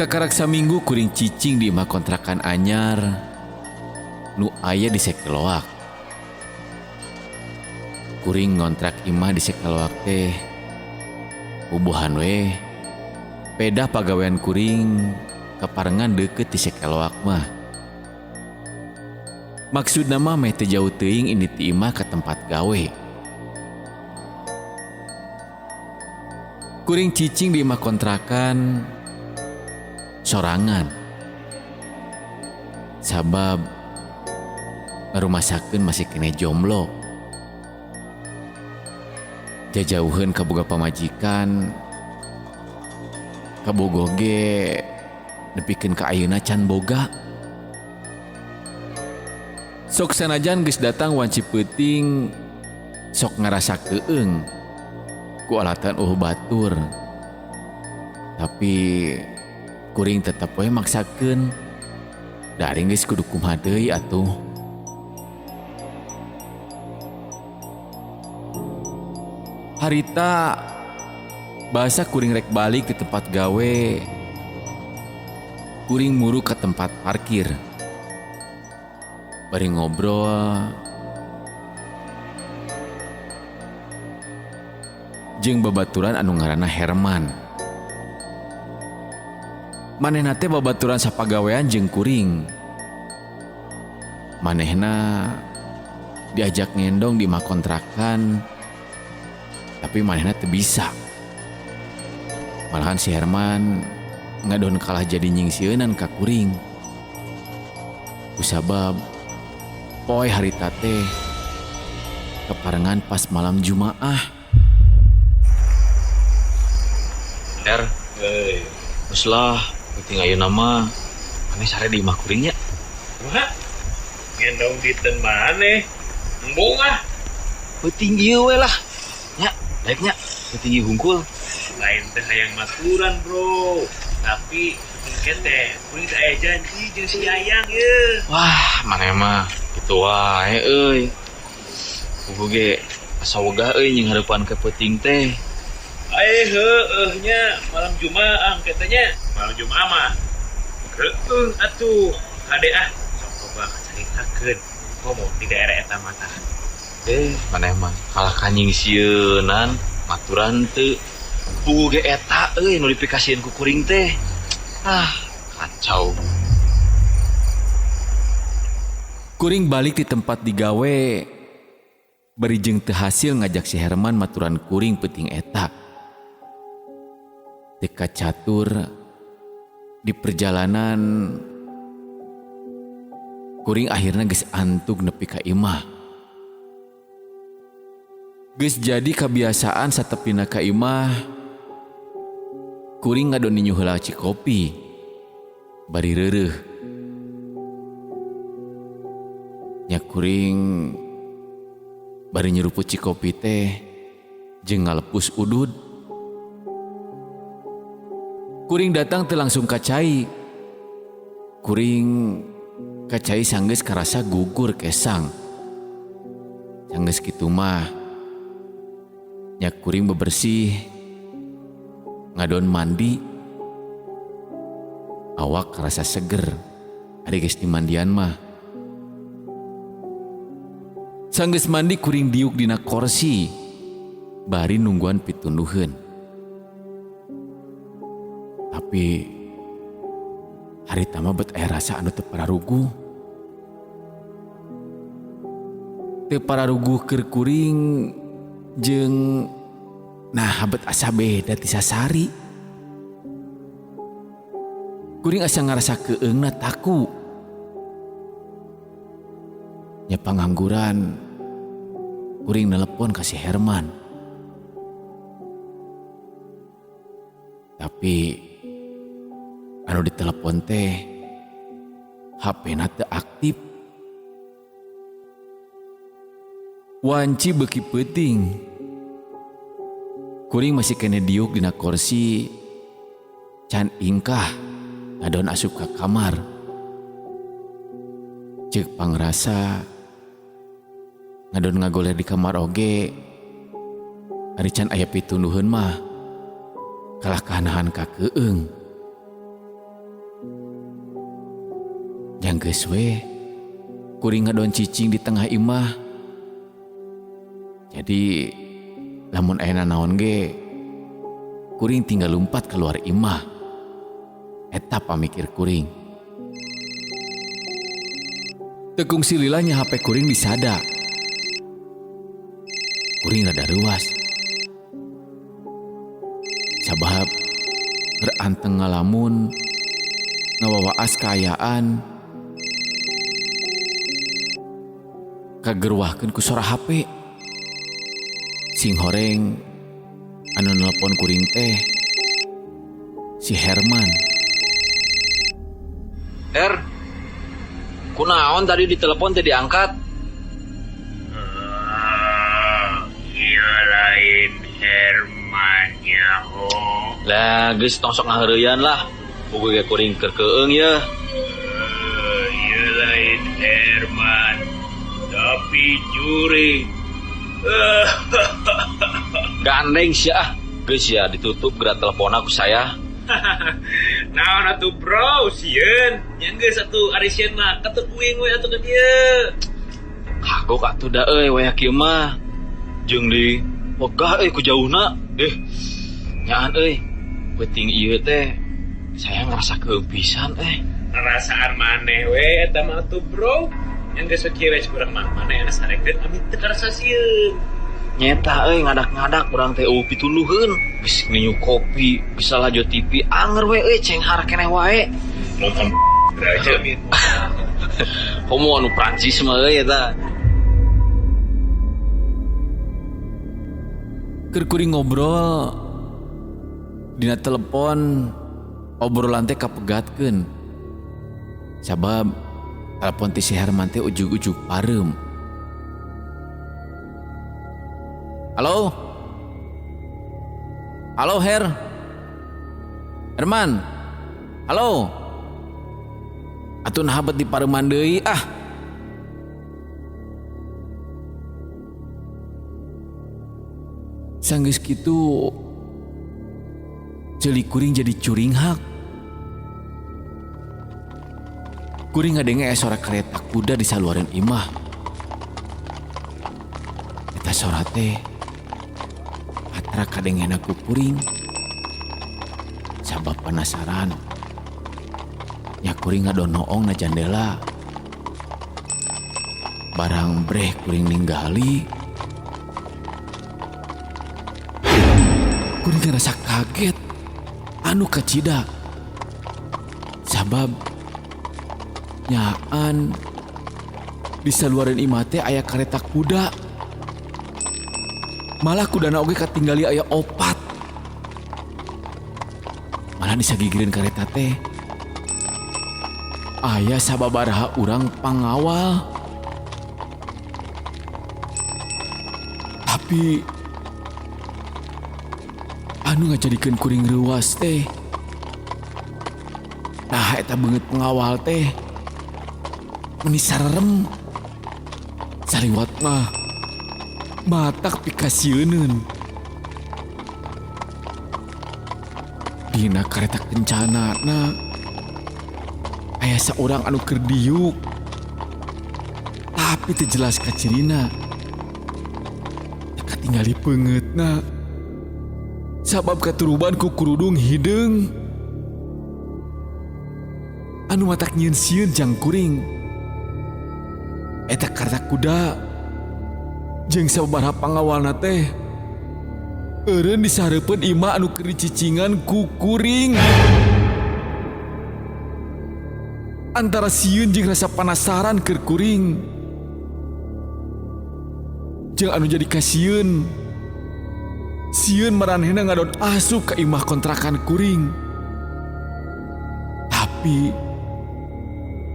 Kakarak saminggu kuring cicing di imah kontrakan anyar nu aya di Sekeloak. Kuring ngontrak imah di Sekeloak teh bubuhan we pedah pagawean kuring kaparengan deukeut di Sekeloak mah. Maksudna mah meh teu jauh teuing ini ti imah ka tempat gawe. Kuring cicing di imah kontrakan sorangan. Sabab ngarumasakeun masih keneh jomblo. Jajauheun kaboga pamajikan, kabogoh ge nepikeun ka ayeuna can boga. Sok sanajan geus datang wanci peuting sok ngarasa keung ku alatan eueuh batur. Tapi kuring tetep we maksakeun. Da ari geus kudu kumaha deui atuh. Harita bahasa kuring rek balik di tempat gawe, kuring muru ke tempat parkir. Bari ngobrol jeung babaturan anu ngaranna Herman. Manehna teh babaturan sapagawean jeung kuring. Manehna diajak ngendong di imah kontrakan, tapi manehna teu bisa. Malahan si Herman ngadon kalah jadi nyingsieunan ka kuring. Kusabab poe harita teh keparengan pas malam Jumaah. Der, Hei. Geus lah, penting ayeuna mah maneh sare di imah kuring nya. Kumaha? Ngendong dinten maneh? Embung ah. Peuting ieu we lah. Nya, daek nya, peuting ieu hungkul. Lain teh hayang maturan, Bro. Tapi peuting teh kuring teh aya janji jeung si Yayang ye. Wah, maneh mah kitu wae euy. Puguh ge asa wegah euy jeung hareupan ke peuting teh. Heueuh nya malam Jumaah engke teh nya. Malam Jumaah mah heueuh atuh. Kade ah, sok coba caritakeun. Komo di daerah eta mah tah. Maneh mah kalah ka nyingsieunan, maturan teu. Puguh ge eta euy nu dipikasieun ku kuring teh. Ah, kacau. Kuring balik di tempat digawe, bari jeung teu hasil ngajak si Herman maturan kuring peuting eta. Teu kacatur di perjalanan kuring akhirna geus antuk nepi ka imah. Geus jadi kabiasaan satepina ka imah, kuring ngadon ninyu heula cikopi, bari reureuh. Nya kuring bari nyeruput cikopi teh jeung ngalepus udud. Kuring datang teu langsung ka cai. Kuring ka cai sanggeus karasa gugur kesang. Sanggeus kitu mah nya kuring bebersih ngadon mandi. Awak karasa seger ari geus dimandian mah. Sanggeus mandi kuring diuk dina korsi bari nungguan pitunduheun. Tapi harita mah bet aya rasa anu teu pararuguh. Teu pararuguh keur kuring jeung nah bet asa beda ti sasari. Kuring asa ngarasa keungna taku. Nya pangangguran kuring nelepon ka si Herman. Tapi anu ditelepon teh H P-na teu aktif. Wanci beuki peuting. Kuring masih kene diuk dina kursi can ingkah ngadon asup ka kamar. Ceuk pangrasa ngadon ngagoler di kamar oge ari can aya pitunduheun mah kalah kanahan ka keung. Yang geus we kuring ngadon cicing di tengah imah. Jadi lamun aya nanaon ge kuring tinggal lumpat keluar imah. Eta pamikir kuring. Teu kungsi lila nya HP kuring disada. Kuring rada reuas. Sabab keur anteng ngalamun ngawawaas kaayaan kageruahkeun ku sora HP. Sing horeng anu nelpon kuring teh si Herman. Er, kunaon tadi ditelepon teh diangkat? Ieu lain Herman nyaho. Lah geus tong sok ngaheureuyan lah. Puguh ge kuring keur keung ye. Ieu lain Herman, tapi jurig. Gandeng sia ah. Geus ya ditutup geura telepon ku saya. Naon atuh bro, sieun. Nya geus atuh ari sieun mah ketuk uing we atuh ka dieu. Kagok atuh da euy waya kieu mah. Jeung di wegah euy ku jauhna. Nyaan euy. Peuting ieu teh saya ngerasa keung pisan eh. Ngerasaan maneh we eta mah atuh bro. Nya geus kieu we kurang mah maneh anu sarekeun ami teu karasa sieun. Nyeta euy ngadak-ngadak urang teh eueuh pitunduheun. Geus nginyu kopi, bisa lajo TV, anger we euy cenghar keneh wae. Nonton aja min. Komo anu Prancis mah euy eta. Keur kuring ngobrol dina telepon obrolan teh kapegatkeun. Sabab telepon ti si Herman teh ujug-ujug pareum. Halo? Halo Her? Herman? Halo? Atuh naha bet dipareuman deui ah. Sanggeus kitu ceuli kuring jadi curinghak. Kuring ngadenge aya sora kereta kuda di saluareun imah. Eta sora teh patra kadengena ku kuring. Sabab penasaran. Nya kuring ngadonoong na jandela. Barang breh kuring ninggali. Kuring ngerasa kaget. Anu kacida. Sabab nyaan di saluareun imah teh aya kareta kuda. Malah kudana oge katinggali aya opat. Malah disagigireun kareta teh aya sababaraha urang pangawal. Tapi anu ngajadikeun kuring reuas teh, nah eta beungeut pengawal teh meni sarerem. Saliwat mah matak pikasieuneun. Dina kareta kencanana aya saurang anu keur diuk, tapi teu jelas kacirina. Teu katingali peungeutna sabab katuruban ku kurudung hideung. Anu matak nyieun sieun jang kuring eta kareta kuda jeung sababaraha pangawalna teh eureun disareupeun imah anu keur dicicingan ku kuring. Antara sieun jeung rasa penasaran keur kuring jeung anu jadi kasieun, sieun maranehna ngadon asup ka imah kontrakan kuring. Tapi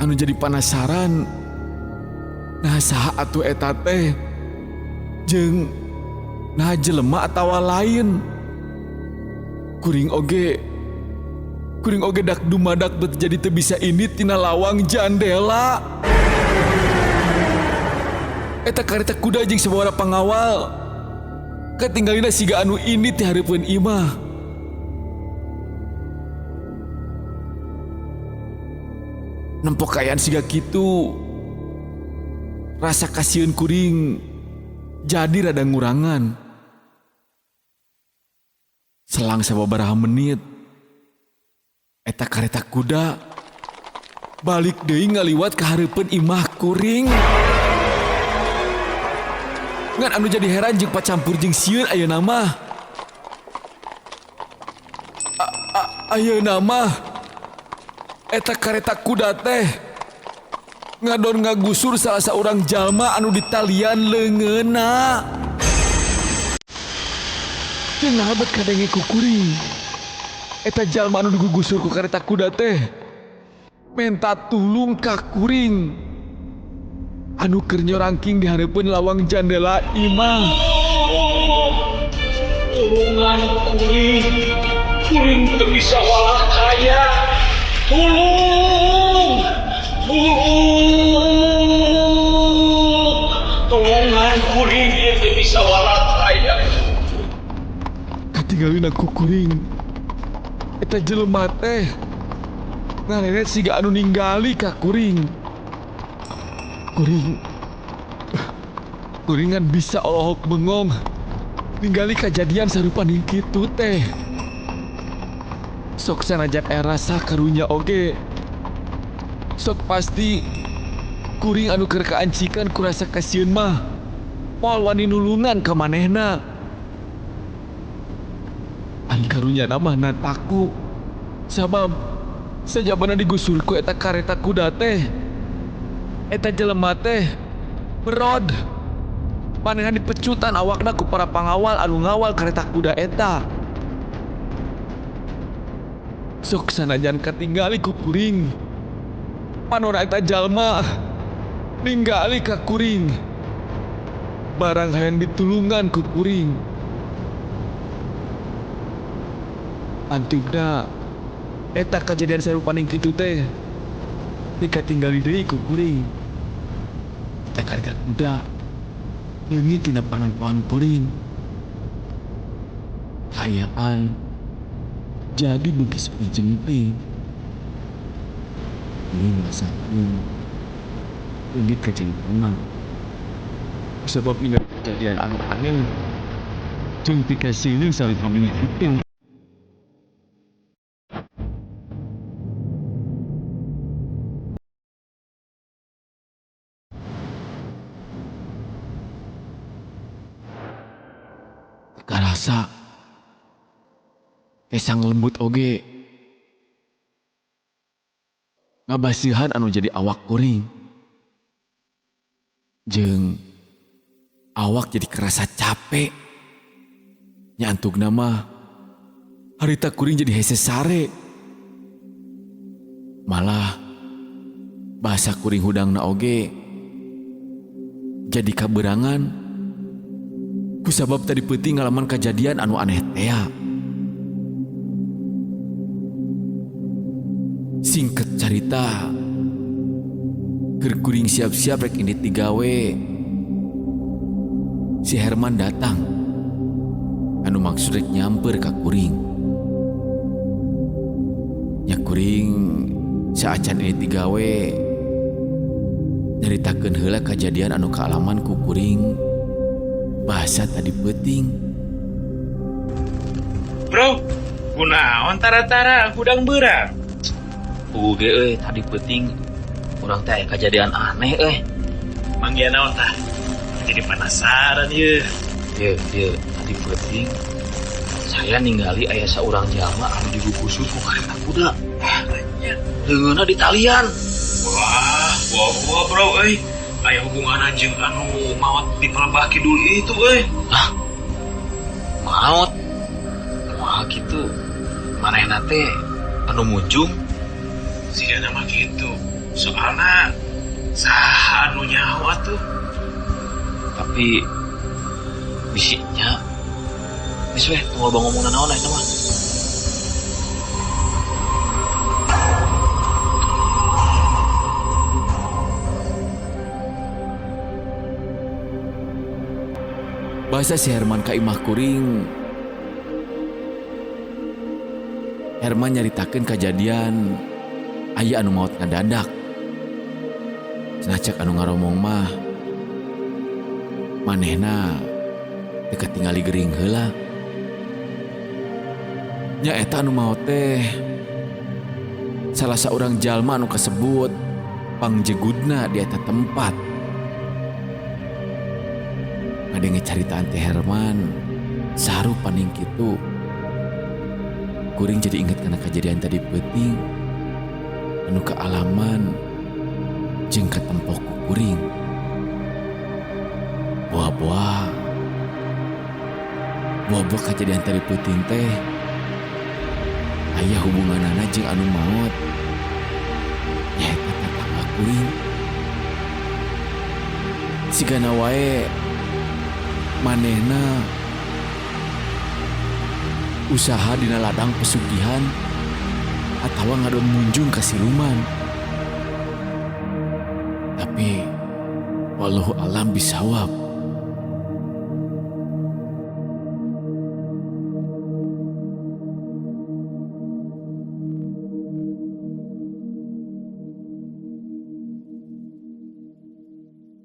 anu jadi penasaran, nah saha atuh eta teh jeung nah jelema atawa lain. Kuring oge dak dumadak bet jadi teu bisa ini tina lawang jandela. Eta kareta kuda jeung sababaraha pangawal katinggalina siga anu ini ti hareupeun imah. Nempo kaayaan siga kitu, rasa kasieun kuring jadi rada ngurangan. Selang sababaraha menit, eta kareta kuda balik deui ngaliwat ka hareupeun imah kuring. Ngan anu jadi heran jeung pacampur jeung sieun ayeuna mah. Ayeuna mah eta kareta kuda teh ngadon ngagusur salah saurang jalma anu ditalian leungeunna. Jeung naha bet kadenge ku kuring. Eta jalma anu digugusur ku kareta kuda teh menta tulung ka kuring anu keur nyorangking di hareupeun lawang jandela imah. Tulungan kuring, kuring teu bisa walakaya. Tulung, tulung, tulungan kuring ieu teu bisa walakaya. Katinggalina ku kuring, eta jelema teh ngareret siga anu ninggali ka kuring. Kuring, kuringan bisa olohok bengong ninggali kajadian sarupa kitu teh. Sok sanajan aya rasa karunya oge, sok pasti kuring anu keur kaancikan ku rasa kasieun mah moal wani nulungan ka manehna. Ari karunya mah nataku sabab sajabana digusur ku eta kareta kuda teh, eta jelema teh berod. Manehna dipecutan awakna ku para pangawal anu ngawal kareta kuda eta. Sok sanajan katinggali ku kuring, panona eta jalma ninggali ka kuring, barang hayang ditulungan ku kuring. Antukna eta kejadian sarupaning kitu teh dikatinggali deui ku kuring. Eta kareta kuda leungit tina panonton kuring. Kaayaan jadi beuki sepi jengking. Ini ngerasakeun leungit kajengkengan sebab ingat kejadian anu aneh jeung pikasieun sarupaning kitu. Karasa kesang lembut oge ngabasihan anu jadi awak kuring, jeung awak jadi kerasa capek. Nyantukna mah harita kuring jadi hese sare. Malah bahasa kuring hudangna oge jadi kaberangan kusabab tadi peuting ngalaman kejadian anu aneh tea. Singkat carita, keur kuring siap-siap rek indit digawe, si Herman datang anu maksud rek nyamper ka kuring. Nya kuring saacan indit digawe nyaritakeun heula kajadian anu kaalaman ku kuring bahasa tadi peuting. Bro, kunaon tara-tara hudang beurang? Uge euy, tadi peuting urang teh aya kajadian aneh euy. Manggia naon tah? Jadi penasaran ieu. Ieu, ieu tadi peuting saya ningali aya saurang jalma anu digugusur ku kareta kuda. Leungeunna ditalian. Wah, wah, wah bro euy. Aya hubunganna jeung anu maot di Palembah Kidul itu euy. Hah? Maot? Wah gitu. Manehna teh anu munjung? Sigana mah kitu. Soalna saha anu nyaho atuh. Tapi bisinya geus weh tong loba ngomong nanaon eta mah. Bahasa si Herman ka imah kuring, Herman nyaritakeun kajadian aya anu maot ngadadak. Cenah cek anu ngaromong mah manehna teu katingali gering heula. Nya eta anu maot teh salah saurang jalma anu kasebut pangjegudna di eta tempat. Ngadenge caritaan teh Herman sarupaning kitu. Kuring jadi inget kana kejadian tadi peuting anu kaalaman jeung katempo ku kuring. Boa-boa Boa-boa kejadian tadi peuting teh aya hubunganana jeung anu maot, nyaeta tatangga kuring. Sigana wae manehna usaha dina ladang pesugihan atawa ngadon munjung ka siluman. Tapi wallahu alam bisawab.